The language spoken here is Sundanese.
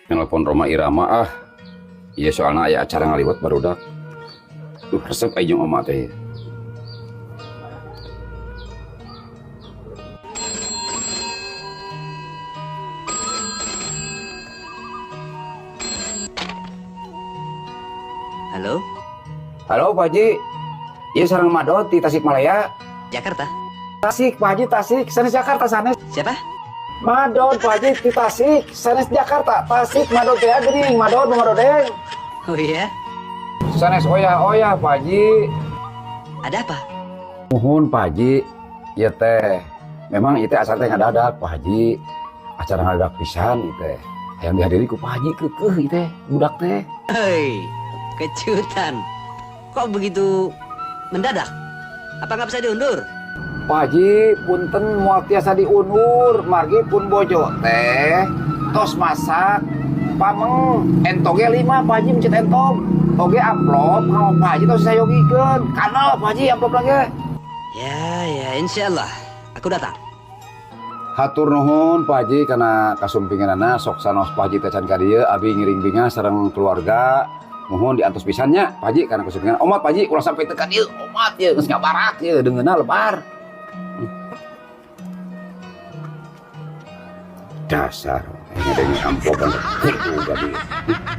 Nelpon Rhoma Irama ah. Iya, soalnya aya acara ngaliwat barudak. Duh, resep aja jeung oma teh. Halo, Halo, Pak Haji. Iya, sareng Madot di Tasikmalaya. Jakarta. Tasik, Pak Haji, Tasik, sanes Jakarta sanes. Siapa? Madot, Pak Haji, di Tasik, sanes Jakarta. Tasik, Madot teh geuning, Madot Madodeng. Oh iya, Sanes oya-oya, Pak Haji. Ada apa? Muhun, Pak Haji, ieu teh memang ieu teh acara teh ngadadak, Pak Haji. Acara ngadadak pisan ieu teh. Hayang dihadiri ku Pak Haji, keukeuh ieu teh budak teh. Hei, kejutan. Kok begitu mendadak? Apa nggak bisa diundur? Pak Haji, punten moal tiasa diundur, margi pun bojo teh tos masak pameng entog ge 5, Pak Haji, mencet entog. Oge amplop ka Pak Haji tos sayogikeun. Kanal, Pak Haji, amplop lagi. Ya, ya, insya Allah. Aku datang. Hatur nuhun, Pak Haji, kana kasumpinganana. Sok sanaos Pak Haji teh can ka dieu, abi ngiring bingah sareng keluarga. Mohon diantos pisan nya, Pak Haji, kana kasumpingan. Omat, Pak Haji, ulah sampai teu ka dieu, omat ieu geus ngabarak ieu deungeunna lebar. Dasar ngadenge amplop juga dia.